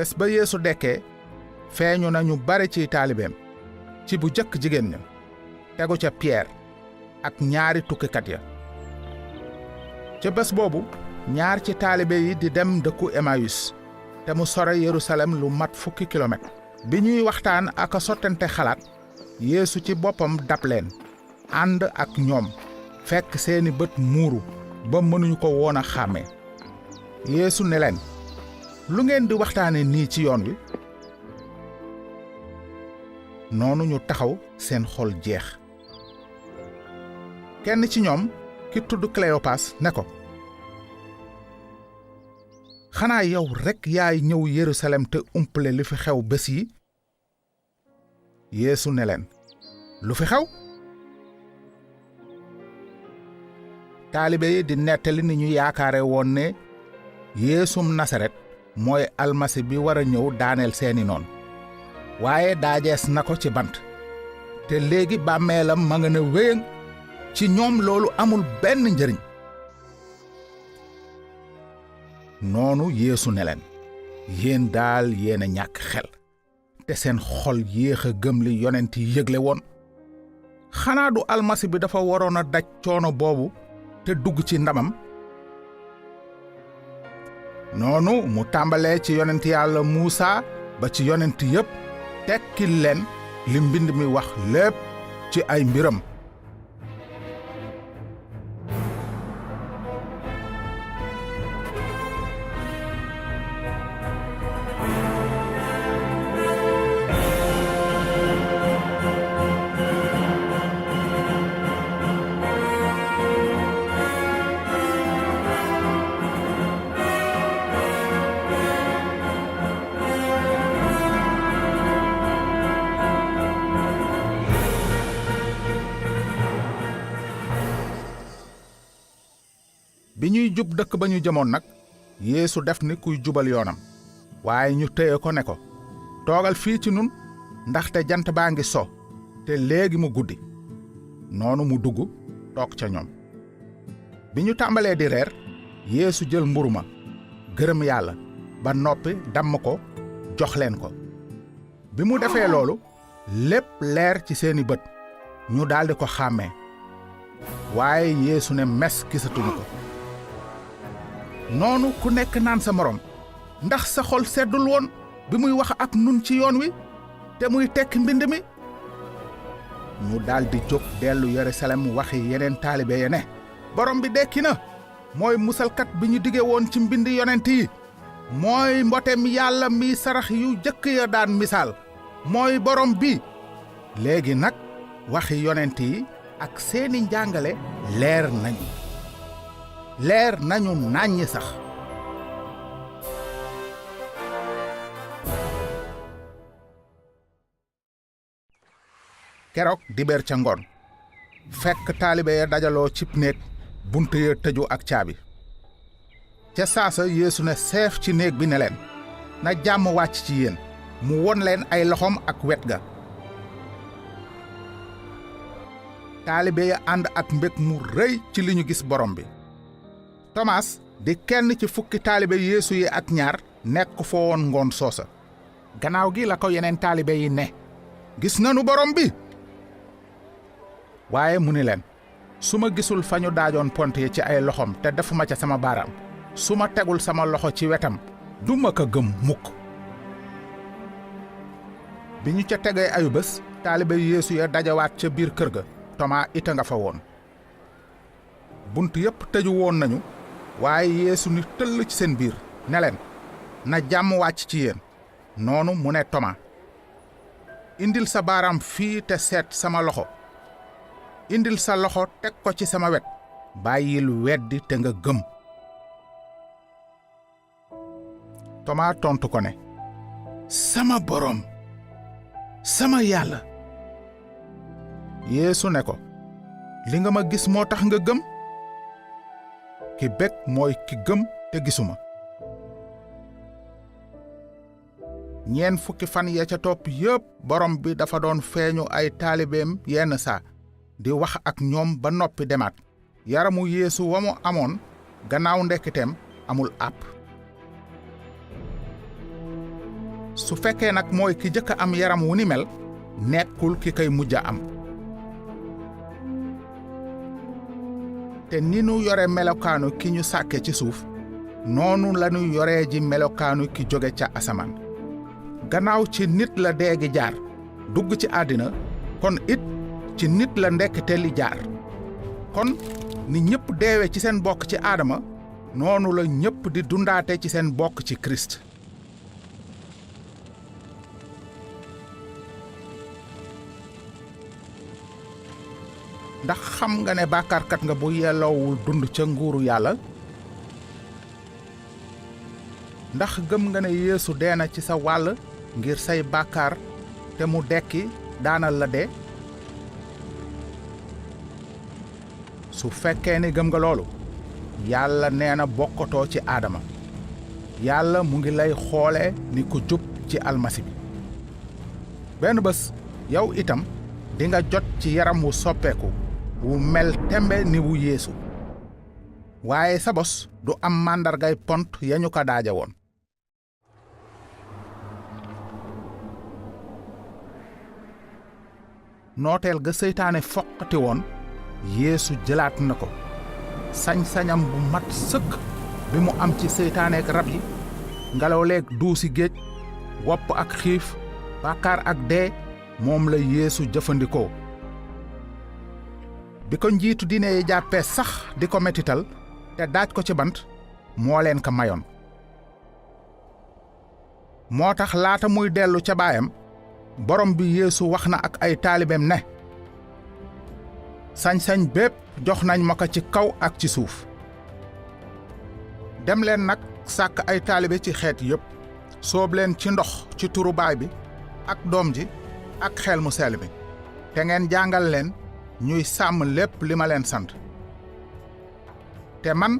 bés ba Yeesu dekkee feeñu nañu bare ci taalibeem ci bu jëkk jigéen ña tegu ca Pierre ak ñaari tukkikat ya ca bés boobu ñaar ci taalibe yi di dem dëkku Emmaüs te mu sore Yerusalem lu mat 10 kilomètre bi ñuy waxtaan ak a sottante xalaat Yeesu ci boppam dab leen ànd ak ñoom fekk seeni bët muuru ba mënuñu ko woon a xàmmee Yeesu ne leen lu ngeen di waxtaane nii ci yoon wi noonu ñu taxaw seen xol jeex kenn ci ñoom ki tudd Cléopas ne ko xanaa yow rekk yaay ñëw Yerusalem te umpale li fi xew bés yi Yeesu ne leen lu fi xew taalibe yi di nettali ni ñu yaakaare woon ne Yeesum Nasaret mooy almasi bi war a ñëw daaneel seeni noon waaye daajees na ko ci bant te léegi bàmmeelam ma nga ne wéyëng ci ñoom loolu amul benn njëriñ noonu Yeesu ne leen yéen daal yéen a ñàkk xel te seen xol yéex a gëm li yonent yi yëgle woon xanaa du almasi bi dafa waroon a daj coono boobu te dugg ci ndamam noonu mu tàmbalee ci yonent yàlla Muusa ba ci yonent yépp tekkil leen li mbind mi wax lépp ci ay mbiram bi ñuy jub dëkk ba ñu jëmoon nag Yeesu def ni kuy jubal yoonam waaye ñu téye ko ne ko toogal fii ci nun ndaxte jant baa ngi so te léegi mu guddi noonu mu dugg toog ca ñoom bi ñu tàmbalee di reer Yeesu jël mburu ma gërëm yàlla ba noppi damm ko jox leen ko bi mu defee loolu lépp leer ci seeni bët ñu daldi ko xàmmee waaye Yeesu ne mes gisatuñu ko noonu ku nekk naan sa morom ndax sa xol seddul woon bi muy wax ak nun ci yoon wi te muy tekk mbind mi ñu daldi jóg dellu Yerusalem waxi yeneen taalibe ya ne borom bi dekki na mooy musalkat bi ñu dige woon ci mbind yonent yi mooy mbotem yàlla mi sarax yu jëkk ya daan misaal mooy borom bi léegi nag waxi yonent yi ak seeni njàngale leer nañu nàññi sax keroog dibeer ca ngoon fekk taalibe ya dajaloo cib néeg bunt ya tëju ak caabi ca saasa Yeesu ne seef ci néeg bi ne leen na jàmm wàcc ci yéen mu won leen ay loxoom ak wet ga taalibe ya ànd ak mbég mu rëy ci li ñu gis borom bi Tomas di kenn ci fukki taalibe Yeesu yi ak ñaar nekk foo woon ngoon soosa gannaaw gi la ko yeneen taalibe yi ne gis nanu borom bi waaye mu ni leen su ma gisul fa ñu daajoon pont yi ci ay loxoom te defuma ca sama baaraam su ma tegul sama loxo ci wetam du ma ko gëm mukk bi ñu ca tegee ayu bés taalibe Yeesu ya dajawaat ca biir kër ga Tomaa ita nga fa woon bunt yépp tëju woon nañu waaye Yeesu ni tëll ci seen biir ne leen na jàmm wàcc ci yéen noonu mu ne Tomaa indil sa baaraam fii te seet sama loxo indil sa loxo teg ko ci sama wet bàyyil weddi te nga gëm Tomaa tontu ko ne sama borom sama yàlla Yeesu ne ko li nga ma gis moo tax nga gëm ki bég mooy ki gëm te gisuma ñeen fukki fan ya ca topp yépp borom bi dafa doon feeñu ay taalibeem yenn saa di wax ak ñoom ba noppi demaat yaramu Yeesu wa mu amoon gannaaw ndekkiteem amul àpp su fekkee nag mooy ki jëkk am yaram wu ni mel nekkul ki koy mujj am te ni nu yore melokaanu ki ñu sàkke ci suuf noonu lanu yoree ji melokaanu ki jóge ca asamaan gannaaw ci nit la dee gi jaar dugg ci àddina kon it ci nit la ndekkite li jaar kon ni ñëpp deewe ci seen bokk ci aadama noonu la ñëpp di dundaate ci seen bokk ci Christ ndax xam nga ne bàkkaarkat nga bu yelloowul dund ca nguuru yàlla ndax gëm nga ne Yeesu dee na ci sa wàll ngir say bàkkaar te mu dekki daanal la dee su fekkee ni gëm nga loolu yàlla nee na bokkatoo ci aadama yàlla mu ngi lay xoole ni ku jub ci almasi bi benn bés yow itam di nga jot ci yaram wu soppeeku wu mel tembe ni wu Yeesu waaye sa bos du am màndargay pont yañu ko daaja woon nooteel ga seytaane foqati woon Yeesu jëlaat na ko sañ-sañam bu mat sëkk bi mu am ci seytaaneek rab yi ngelaw leeg duusi géej wopp ak xiif bàkkaar ak dee moom la Yeesu jëfandikoo bi ko njiitu diine yi jàppee sax di ko metital te daaj ko ci bant moo leen ko mayoon moo tax laata muy dellu ca baayam borom bi Yeesu wax na ak ay taalibeem ne sañ-sañ bépp jox nañ ma ko ci kaw ak ci suuf dem leen nag sàkk ay taalibe ci xeet yépp soob leen ci ndox ci turu baay bi ak doom ji ak xel mu sell mi te ngeen jàngal leen ñuy sàmm lépp li ma leen sant te man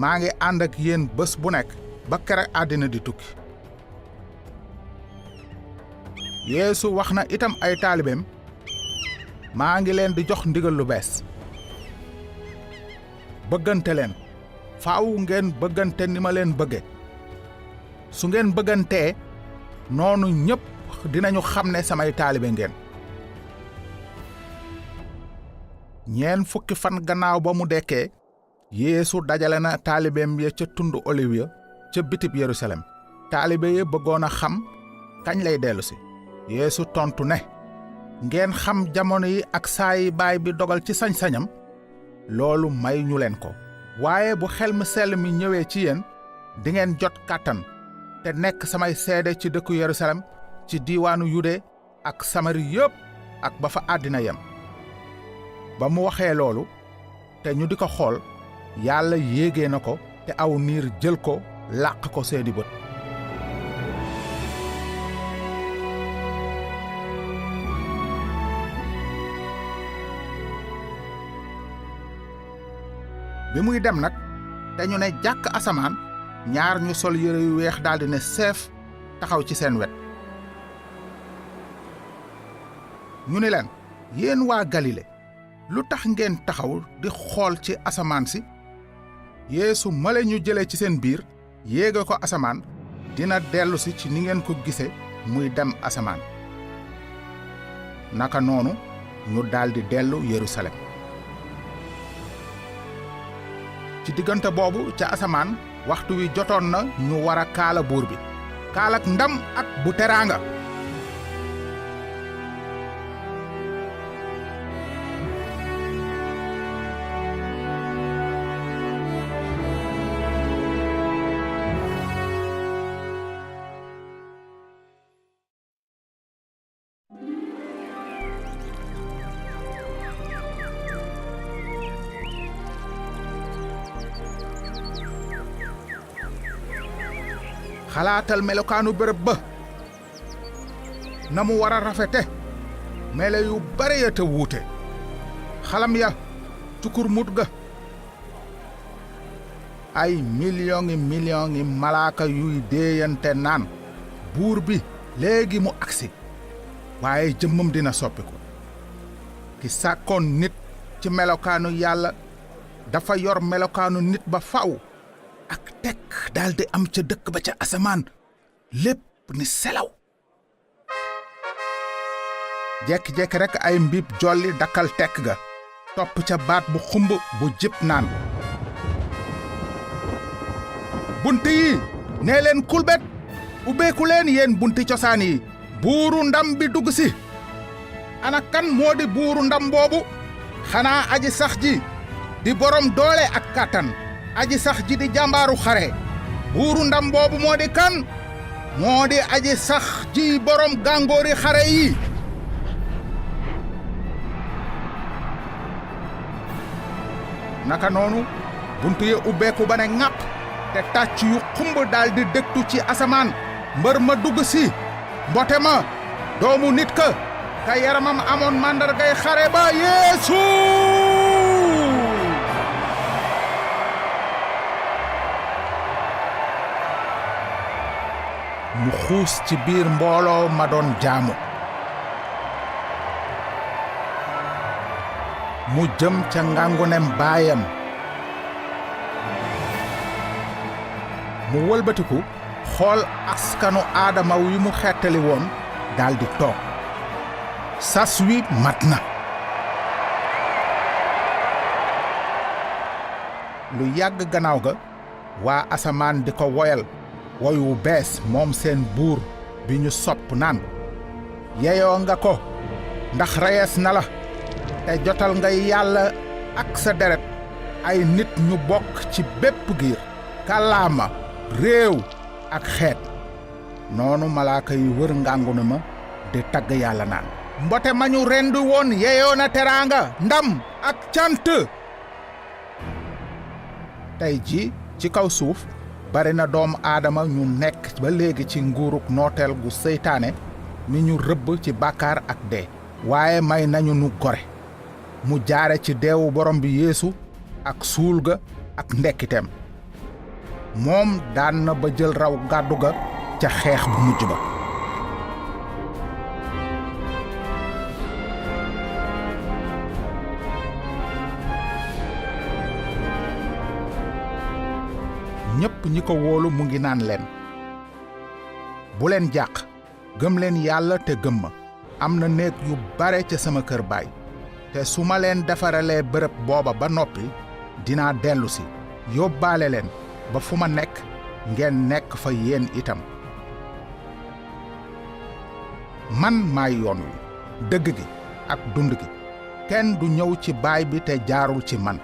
maa ngi ànd ak yéen bés bu nekk ba kere àddina di tukki Yeesu wax na itam ay taalibeem maa ngi leen di jox ndigal lu bees bëggante leen faaw ngeen bëggante ni ma leen bëgge su ngeen bëggantee noonu ñépp dinañu xam ne samay taalibe ngeen ñeen fukki fan gannaaw ba mu dekkee Yeesu dajale na taalibeem ya ca tundu Oliw ya ca bitib Yerusalem taalibe ya bëggoon a xam kañ lay dellusi Yeesu tontu ne ngeen xam jamono yi ak saa yi baay bi dogal ci sañ-sañam loolu may ñu leen ko waaye bu xel mu sell mi ñëwee ci yéen di ngeen jot kàttan te nekk samay seede ci dëkku Yerusalem ci diiwaanu Yude ak Samari yépp ak ba fa àddina yem ba mu waxee loolu te ñu di ko xool yàlla yéegee na ko te aw niir jël ko làq ko seeni bët bi muy dem nag dañu ne jàkk asamaan ñaar ñu sol yére yu weex daldi ne seef taxaw ci seen wet ñu ni leen yéen waa Galile lu tax ngeen taxaw di xool ci asamaan si Yeesu male ñu jële ci seen biir yéege ko asamaan dina dellusi ci ni ngeen ko gise muy dem asamaan naka noonu ñu daldi dellu Yerusalem ci diggante boobu ca asamaan waxtu wi jotoon na ñu war a kaala buur bi kaalak ndam ak bu teraanga xalaatal melokaanu bërëb ba na mu war a rafete melo yu bare ya te wuute xalam ya cukur mut ga ay millions malaaka yuy déeyante naan buur bi léegi mu agsi waaye jëmmam dina soppiku ki sàkkoon nit ci melokaanu yàlla dafa yor melokaanu nit ba faw ak tekk daldi am ca dëkk ba ca asamaan lépp ni selaw jekki-jekki rek ay mbib jolli dakkal tekk ga topp ca baat bu xumb bu jip naan bunti yi nee leen kulbet ubbeeku leen yéen bunti cosaan yi buuru ndam bi dugg si ana kan moo di buuru ndam boobu xanaa aji sax ji di borom doole ak kàttan aji sax ji di jàmbaaru xare buuru ndam boobu moo di kan moo di aji sax ji borom gàngoori xare yi naka noonu buntu yi ubbeeku ba ne ŋàpp te tàcc yu xumb daldi dëktu ci asamaan mbër ma dugg si mbote ma doomu nit ka te yaramam amoon màndargay xare ba Yeesu mu xuus ci biir mbooloo ma doon jaamu mu jëm ca ngàngunem baayam mu wëlbatiku xool askanu aadama wi mu xettali woon daldi toog sas wi mat na lu yàgg gannaaw ga waa asamaan di ko woyal woy wu bees moom seen buur bi ñu sopp naan yeyoo nga ko ndax reyees na la te jotal nga yàlla ak sa deret ay nit ñu bokk ci bépp giir kàllaama réew ak xeet noonu malaaka yi wër ngàngunu ma di tagg yàlla naan mbote ma ñu rendu woon yeyoo na teraanga ndam ak cant tey ji ci kaw suuf bari na doom aadama ñu nekk ba léegi ci nguuruk nooteel gu seytaane mi ñu rëbb ci bàkkaar ak dee waaye may nañu nu gore mu jaare ci deewu borom bi Yeesu ak suul ga ak ndekkiteem moom daan na ba jël raw gàddu ga ca xeex bu mujj ba ñépp ñi ko wóolu mu ngi naan leen bu leen jàq gëm leen yàlla te gëm ma am na néeg yu bare ca sama kër baay te su ma leen defaralee bërëb booba ba noppi dinaa dellu si yóbbaale leen ba fu ma nekk ngeen nekk fa yéen itam man maay yoon wi dëgg gi ak dund gi kenn du ñëw ci baay bi te jaarul ci man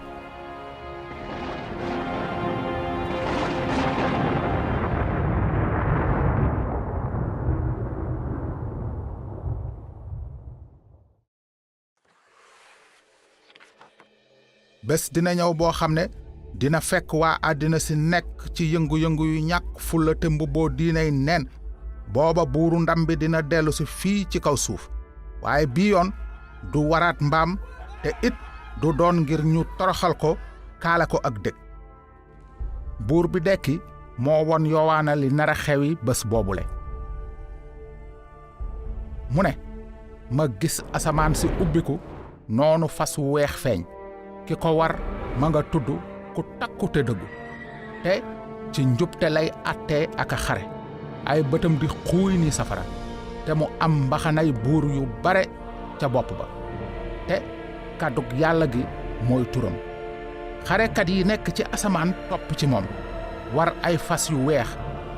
bés dina ñëw boo xam ne dina fekk waa àddina si nekk ci yëngu-yëngu yu ñàkk fulla te mbubboo diinay nen booba buuru ndam bi dina dellu si fii ci kaw suuf waaye bii yoon du waraat mbaam te it du doon ngir ñu toroxal ko kaala ko ak dëkk buur bi dekki moo won Yowaana li nara xewi bés boobule mu ne ma gis asamaan si ubbiku noonu fas wu weex feeñ ki ko war ma nga tudd ku takku te dëggu te ci njubte lay attee ak a xare ay bëtam di xuuy ni safara te mu am mbaxanay buur yu bare ca bopp ba te kàddug yàlla gi mooy turam xarekat yi nekk ci asamaan topp ci moom war ay fas yu weex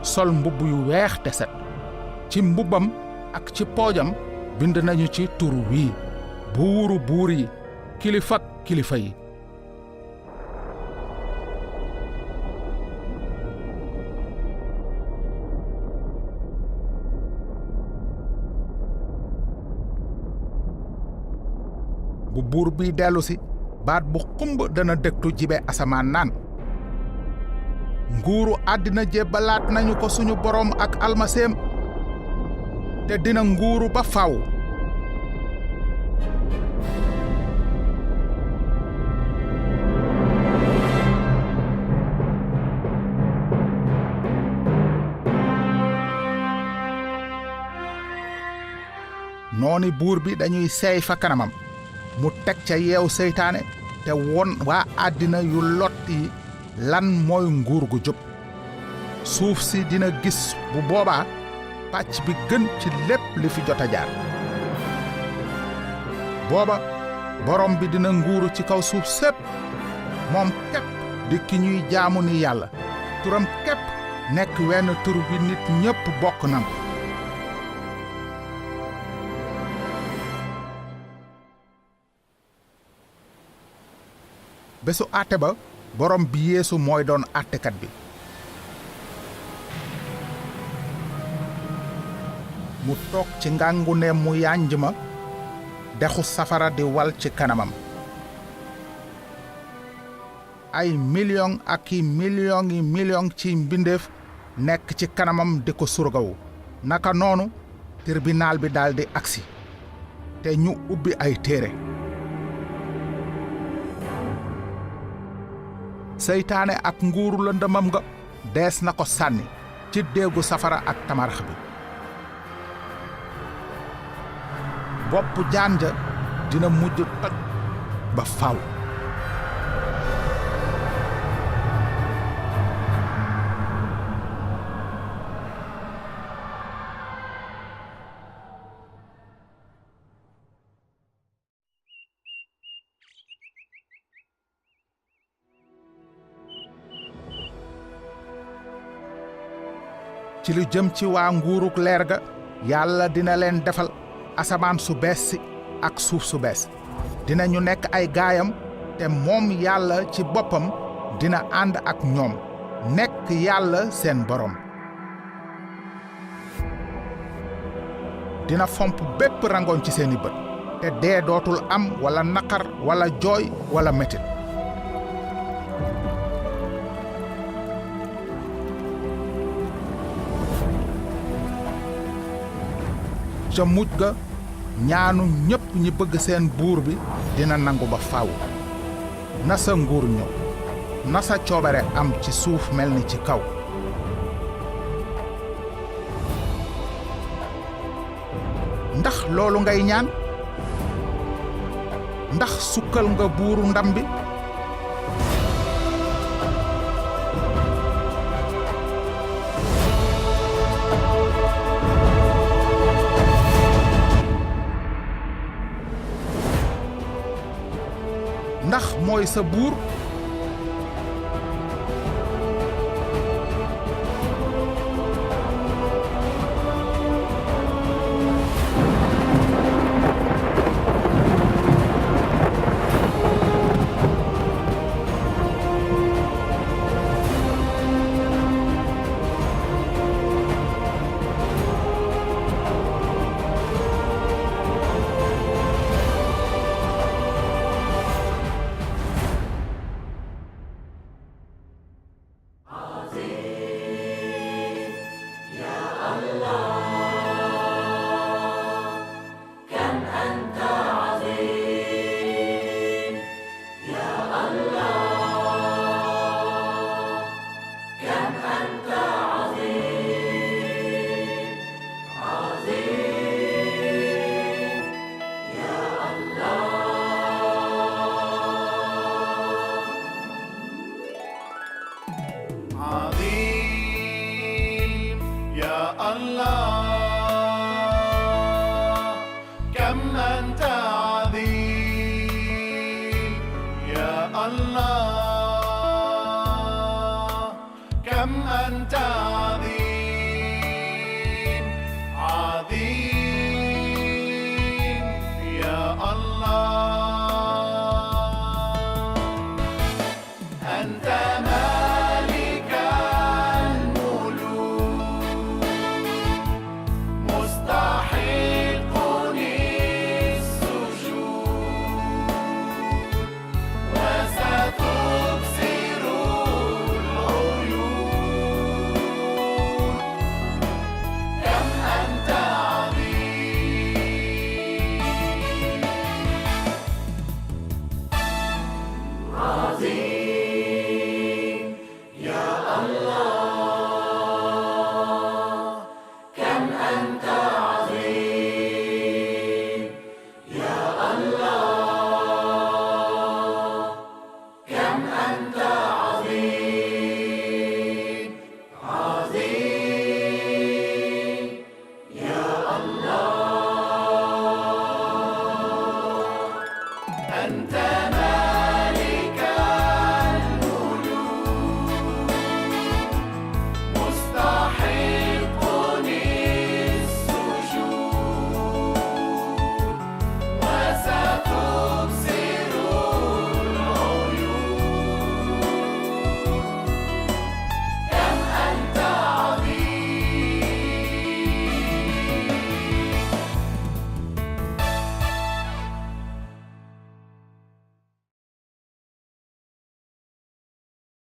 sol mbubb yu weex te set ci mbubbam ak ci poojam bind nañu ci tur wii buuru buur yi kilifak kilifa yi bu buur bi dellu si baat bu xumb dana dëktu jibe asamaan naan nguuru àddina jébbalaat nañu ko suñu boroom ak almaseem te dina nguuru ba faw nooni buur bi dañuy seey fa kanamam mu teg ca yeew seytaane te won waa àddina yu lot yi lan mooy nguur gu jub suuf si dina gis bu boobaa pàcc bi gën ci lépp li fi jot a jaar booba borom bi dina nguuru ci kaw suuf sépp moom képp di ki ñuy jaamu ni yàlla turam képp nekk wenn tur bi nit ñépp bokk nam bésu àtte ba borom bi yeesu mooy doon àttekat bi mu toog ci ngàngu ne mu yànj ma dexu safara di wal ci kanamam ay million ak i million ci mbindeef nekk ci kanamam di ko surgawu naka noonu tribunal bi daldi agsi te ñu ubbi ay téere seytaane ak nguuru lëndëmam nga dees na ko sànni ci déegu safara ak tamarax bi bopp jaan ja dina mujj toj ba faw ci lu jëm ci waa nguuruk leer ga yàlla dina leen defal asamaan su bees si ak suuf su bees dinañu nekk ay gaayam te moom yàlla ci boppam dina ànd ak ñoom nekk yàlla seen borom dina fomp bépp rangoon ci seeni bët te dee dootul am wala naqar wala jooy wala metit ca mujj ga ñaanu ñépp ñi bëgg seen buur bi dina nangu ba faaw na sa nguur ñëw na sa coobare am ci suuf mel ni ci kaw ndax loolu ngay ñaan ndax sukkal nga buuru ndam bi ndax mooy sa buur